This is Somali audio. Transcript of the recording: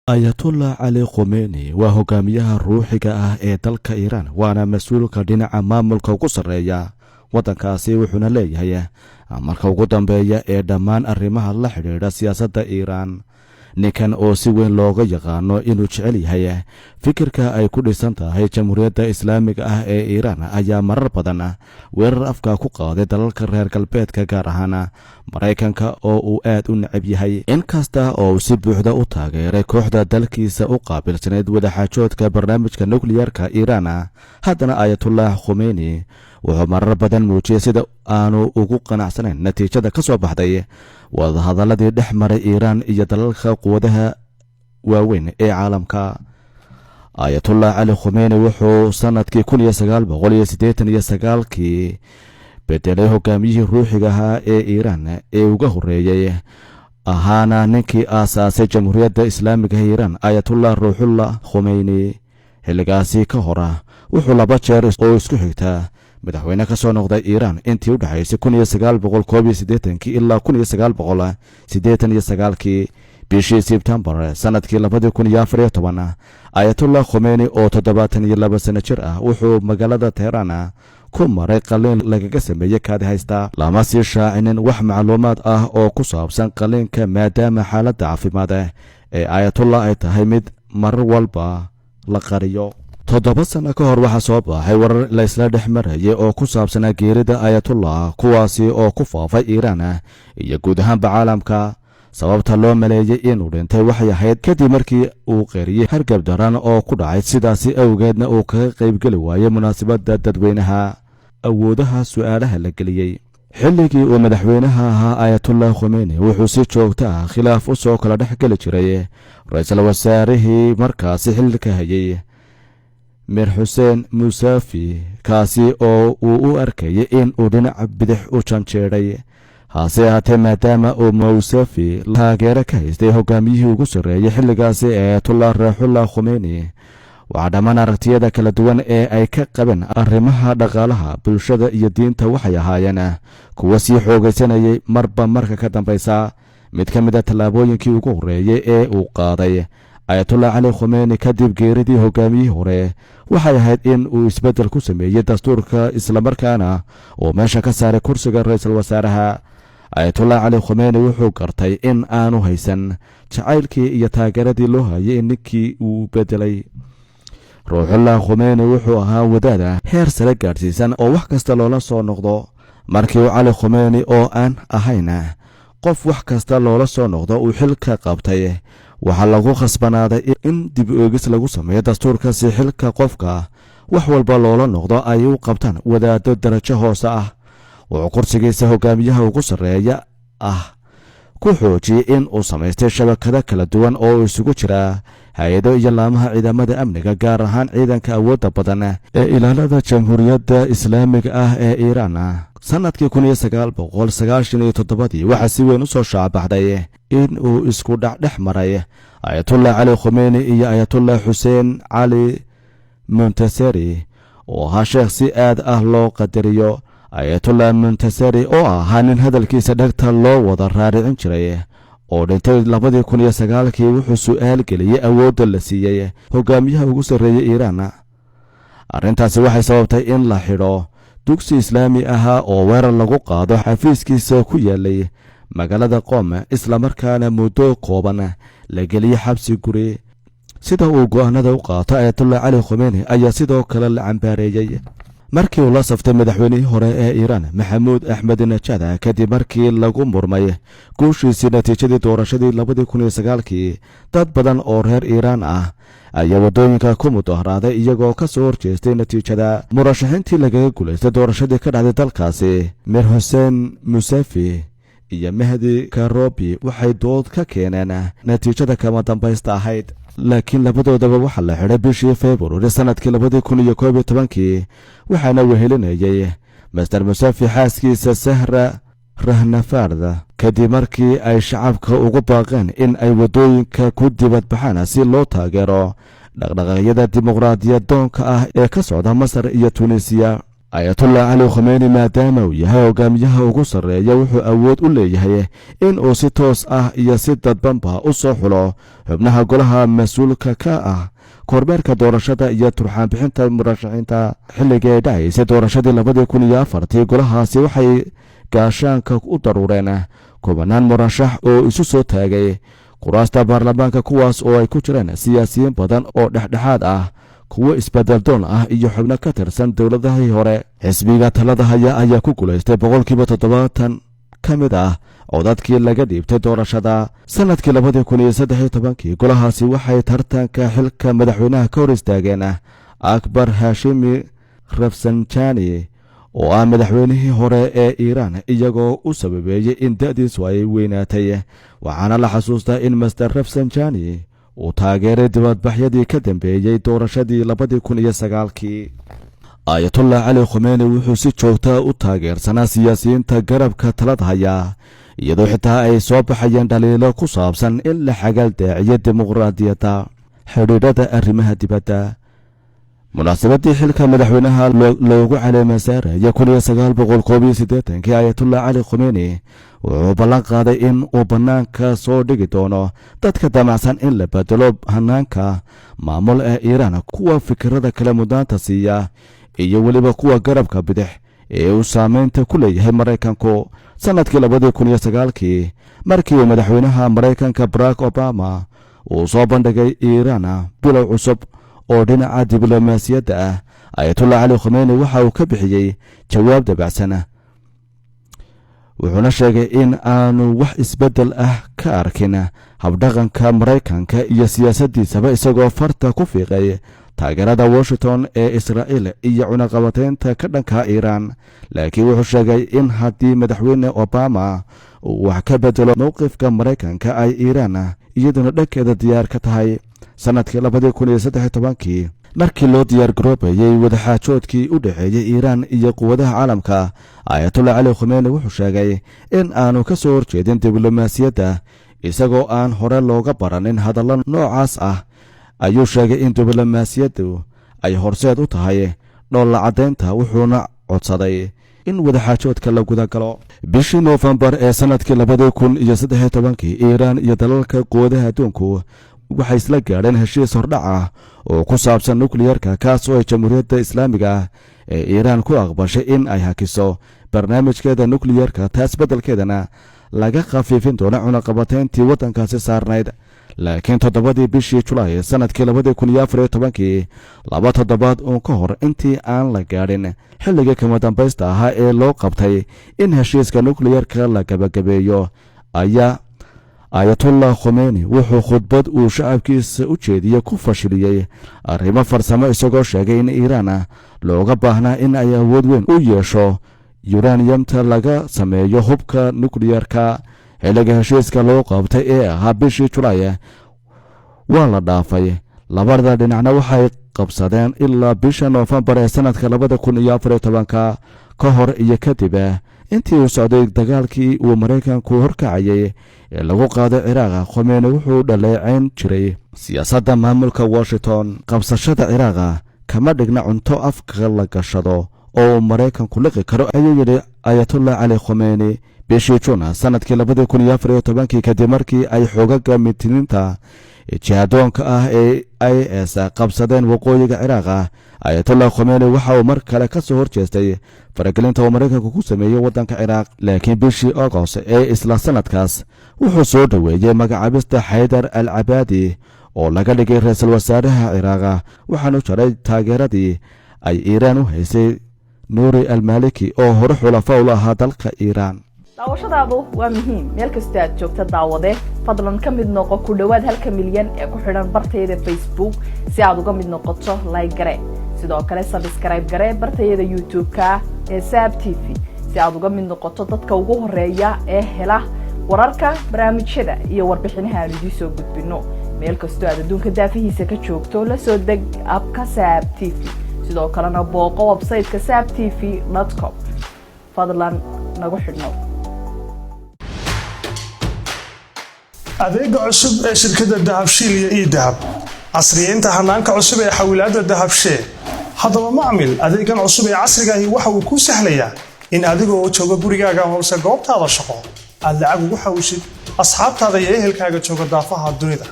Ayatullah Cali Khomeni waa hogaamiyaha ruuxiga ah ee dalka Iiraan, waana mas-uulka dhinaca maamulka ugu sarreeya waddankaasi, wuxuuna leeyahay marka ugu dambeeya ee dhammaan arrimaha la xidhiidha siyaasadda Iiraan. Ninkan oo si weyn looga yaqaano inuu jecel yahay fikirka ay ku dhisan tahay Jamhuuriyadda Islaamiga ah ee Iiraan ayaa marar badan weerar afka ku qaaday dalalka reer galbeedka, gaar ahaan Maraykanka oo uu aad u necab yahay. Inkasta oo uu si buuxda u taageeray kooxda dalkiisa u qaabilsanayd wadaxaajoodka barnaamijka nukliyarka Iiraan, haddana Ayatullah Khomeyni wuxuu marar badan muujiyey sida aanu ugu qanacsanayn natiijada ka soo baxday wadahadaladii dhex maray Iiraan iyo dalalka quwadaha waaweyn ee caalamka. Ayatullah Cali Khomeyni wuxuu sanadkii 1989-kii bedelay hogaamiyihii ruuxiga ahaa ee Iiraan ee uga horreeyey, ahaana ninkii aasaasay Jamhuuriyadda Islaamiga Iiraan, Ayatullah Ruuxullah Khomeyni. Xilligaasi ka hora wuxuu laba jeer oo isku xigtaa madaxweyne ka soo noqday Iiraan intii u dhexaysay 1981-kii ilaa 1989-kii. Bishii Sebtembar sanadkii 2014, Ayatullah Khomeyni oo 72 sano jir ah wuxuu magaalada Teheraan ku maray qaliin lagaga sameeyey kaadi haysta. Lama sii shaacinin wax macluumaad ah oo ku saabsan qaliinka, maadaama xaaladda caafimaad ee Ayatullah ay tahay mid marar walba la qariyo. 7 sano ka hor waxaa soo baxay warar laysla dhex marayay oo ku saabsanaa geerida Ayatullah, kuwaasi oo ku faafay Iiraan iyo guud ahaanba caalamka. Sababta loo maleeyey inuu dhintay waxay ahayd kadib markii uu qeeriyey hargab daran oo ku dhacay, sidaasi awgeedna uu kaga qaybgeli waayey munaasabadda dadweynaha. Awoodaha su'aalaha la geliyey. Xilligii uu madaxweynaha ahaa Ayatullah Khomeyni wuxuu si joogto ah khilaaf u soo kala dhex geli jiray ra-iisul wasaarihii markaasi xilka hayay, Mir Xuseen Musaafi, kaasi oo uu u arkayay in uu dhinaca bidix u janjeedhay. Hase ahaatee, maadaama uu Mawsafi taageero ka haystay hogaamiyihii ugu sarreeyey xilligaasi ee Ayatullah Raaxullah Khomeyni, waxaa dhammaan aragtiyada kala duwan ee ay ka qabeen arrimaha dhaqaalaha, bulshada iyo diinta waxay ahaayeen kuwa sii xoogaysanayay marba marka ka dambaysa. Mid ka mid a tallaabooyinkii ugu horreeyey ee uu qaaday Ayatullah Cali Khomeyni kadib geeridii hogaamiyihii hore waxay ahayd in uu isbeddel ku sameeyey dastuurka, islamarkaana uu meesha ka saaray kursiga ra-iisul wasaaraha. Ayatullah Cali Khomeyni wuxuu gartay in aanu haysan jacaylkii iyo taageeradii loo hayay in ninkii uu beddelay. Ruuxullah Khomeyni wuxuu ahaa wadaada heer sare gaadhsiisan oo wax kasta loola soo noqdo. Markii uu Cali Khomeyni oo aan ahayn qof wax kasta loola soo noqdo uu xilka qabtay, waxaa lagu khasbanaaday in dib oegis lagu sameeyo dastuurka, si xilka qofka wax walba loola noqdo ay u qabtaan wadaaddo darajo hoose ah. Wuxuu kursigiisa hogaamiyaha ugu sarreeya ah ku xoojiyey in uu samaystay shabakado kala duwan oo isugu jira hay-ado iyo laamaha ciidamada amniga, gaar ahaan ciidanka awoodda badan ee ilaalada Jamhuuriyadda Islaamiga ah ee Iiraan. Sanadkii 1997-dii waxaa si weyn u soo shaacbaxday in uu isku dhexdhex maray Ayatullah Cali Khomeyni iyo Ayatullah Xuseen Cali Muntaseri, oo ahaa sheekh si aad ah loo qadariyo. Ayatullah Muntaseri oo ahaa nin hadalkiisa dhegta loo wada raaricin jiray oo dhintay 2009-kii wuxuu su'aal geliyey awoodda la siiyey hogaamiyaha ugu sarreeyey Iiraan. Arrintaasi waxay sababtay in la xidho dugsi islaami ahaa oo weerar lagu qaado xafiiskiisa ku yaalay magaalada Qoom, islamarkaana muddo kooban la geliyey xabsi guri. Sida uu go'aanada u qaato Ayatullah Cali Khomeyni ayaa sidoo kale la cambaareeyey markii uu la saftay madaxweynihii hore ee Iiraan, Maxamuud Axmed Najada, kadib markii lagu murmay guushiisii natiijadii doorashadii 2009-kii. Dad badan oo reer Iiraan ah ayaa waddooyinka ku mudaharaaday iyagoo ka soo horjeestay natiijada murashaxiintii lagaga guulaystay doorashadii ka dhacday dalkaasi. Mir Xuseen Musafi iyo Mahdi Karobi waxay dood ka keeneen natiijada kama dambaysta ahayd, laakiin labadoodaba waxaa la xidhay bishii Februari sanadkii 2011-kii, waxaana wehelinayay Master Musafi xaaskiisa Sahra Rahnafarda, kadib markii ay shacabka ugu baaqeen in ay waddooyinka ku dibadbaxaan si loo taageero dhaqdhaqaaqyada dimuqraadiyad doonka ah ee ka socda Masar iyo Tunisiya. Ayatullah Cali Khomeyni, maadaama uu yahay hogaamiyaha ugu sarreeya, wuxuu awood u leeyahay in uu si toos ah iyo si dadbanba u soo xulo xubnaha golaha mas-uulka ka ah kormeerka doorashada iyo turxaan bixinta murashaxiinta. Xilligii ay dhacaysay doorashadii 2004-tii, golahaasi waxay gaashaanka u daruureen kubanaan murashax oo isu soo taagay kuraasta baarlamaanka, kuwaas oo ay ku jireen siyaasiyiin badan oo dhexdhexaad ah, kuwo isbedeldoon ah iyo xubno ka tirsan dowladahii hore. Xisbiga talada haya ayaa ku guulaystay 70% ka mid ah codadkii laga dhiibtay doorashada. Sanadkii 2013-kii, golahaasi waxay tartanka xilka madaxweynaha ka hor istaageen Akbar Hashimi Rafsanjani, oo ah madaxweynihii hore ee Iiraan, iyagoo u sababeeyey in da'diisu ay weynaatay. Waxaana la xasuustaa in Mister Rafsanjani uu taageeray dibadbaxyadii ka dambeeyey doorashadii 2009-kii. Ayatullah Cali Khomeyni wuxuu si joogtaa u taageersanaa siyaasiyiinta garabka talada haya, iyadoo xitaa ay soo baxayeen dhaliilo ku saabsan in la xagal daaciyo dimuqraadiyadda. Xidhiidhada arrimaha dibadda. Munaasabadii xilka madaxweynaha loogu caleema saaraya 1981-kii, Ayatullah Cali Khomeyni wuxuu ballan qaaday in uu bannaanka soo dhigi doono dadka damacsan in la bedelo hanaanka maamul ee Iiraan, kuwa fikirada kale mudnaanta siiya iyo weliba kuwa garabka bidix ee uu saameynta ku leeyahay Maraykanku. Sannadkii 2009-kii, markii uu madaxweynaha Maraykanka Barack Obama uu soo bandhigay Iiraan bilow cusub oo dhinaca diblomaasiyadda ah, Ayatullah Cali Khomeyni waxa uu ka bixiyey jawaab dabacsan, wuxuuna sheegay in aanu wax isbeddel ah ka arkin habdhaqanka Maraykanka iyo siyaasaddiisaba, isagoo farta ku fiiqay taageerada Washington ee Israa'iil iyo cunaqabateynta ka dhanka Iiraan. Laakiin wuxuu sheegay in haddii madaxweyne Obama uu wax ka bedelo mowqifka Maraykanka, ay Iiraan iyaduna dhankeeda diyaar ka tahay. Sannadkii 2013-kii, markii loo diyaar garoobayey wadaxaajoodkii u dhexeeyey Iiraan iyo quwadaha caalamka, Ayatullah Cali Khomeyni wuxuu sheegay in aanu ka soo horjeedin diblomaasiyadda. Isagoo aan hore looga baranin hadallo noocaas ah, ayuu sheegay in diblomaasiyaddu ay horseed u tahay dhoolla caddaynta, wuxuuna codsaday in wadaxaajoodka la gudagalo. Bishii Noofembar ee sannadkii 2013-kii, Iiraan iyo dalalka quwadaha adduunku waxay isla gaadheen heshiis hordhac ah oo ku saabsan nukliyarka, kaas oo ay Jamhuuriyadda Islaamiga ah ee Iiraan ku aqbashay in ay hakiso barnaamijkeeda nukliyarka, taas beddelkeedana laga khafiifin doono cunaqabateyntii waddankaasi saarnayd. Laakiin 7-dii bishii Julaay sannadkii 2014-kii, 2 toddobaad uun ka hor intii aan la gaadhin xilligii kama dambaysta ahaa ee loo qabtay in heshiiska nukliyarka la gabagabeeyo, ayaa Ayatullah Khomeyni wuxuu khudbad uu shacabkiisa u jeediyey ku fashiliyey arrimo farsamo, isagoo sheegay in Iiraan looga baahnaa in ay awood weyn u yeesho yuraniyamta laga sameeyo hubka nukliyarka. Xilliga heshiiska loo qabtay ee ahaa bishii Julaay waa la dhaafay, labada dhinacna waxay qabsadeen ilaa bisha Noofembar ee sanadka 2014-ka. Ka hor iyo kadib intii uu socday dagaalkii uu Maraykanku horkacayay ee lagu qaaday Ciraaqa, Khomeyni wuxuu dhaleecayn jiray siyaasadda maamulka Washington. "Qabsashada Ciraaqa kama dhigna cunto afka la gashado oo uu Maraykanku liqi karo," ayuu yidhi Ayatullah Cali Khomeyni. Bishii Juun sanadkii 2014-kii, kadib markii ay xoogaga mitiniinta jihadoonka ah ee IS qabsadeen waqooyiga Ciraaqa, Ayatullah Khomeyni waxa uu mar kale ka soo horjeestay faragelinta uu Maraykanku ku sameeyey waddanka Ciraaq. Laakiin bishii Agost ee isla sanadkaas, wuxuu soo dhoweeyey magacaabista Xaydar al Cabaadi oo laga dhigay ra-iisul wasaaraha Ciraaqa, waxaanu jaray taageeradii ay Iiraan u haysay Nuuri Almaliki, oo hore xulafa ula ahaa dalka Iiraan. Daawashadaadu waa muhiim meel kastoo aad joogta. Daawade, fadlan ka mid noqo ku dhowaad halka milyan ee ku xidhan bartayada Facebook. Si aad uga mid noqoto, like garee, sidoo kale subscribe garee bartayada YouTube-ka ee Saab TV, si aad uga mid noqoto dadka ugu horeeya ee hela wararka, barnaamijyada iyo warbixinaha aan idiin soo gudbino. Meel kastoo aad adduunka daafihiisa ka joogto, la soo deg app-ka Saab TV. Sidoo kalena booqo website-ka saabtv.com. Fadlan nagu xidhnow. Adeega cusub ee shirkadda Dahabshiil iyo eDahab, casriyeynta hanaanka cusub ee xawilaadda Dahabshee. Haddaba macmil, adeegan cusub ee casriga ahi waxa uu kuu sahlayaa in adigoo jooga gurigaaga hoose goobtaada shaqo aad lacag ugu xawishid asxaabtaada iyo ehelkaaga jooga daafaha dunida.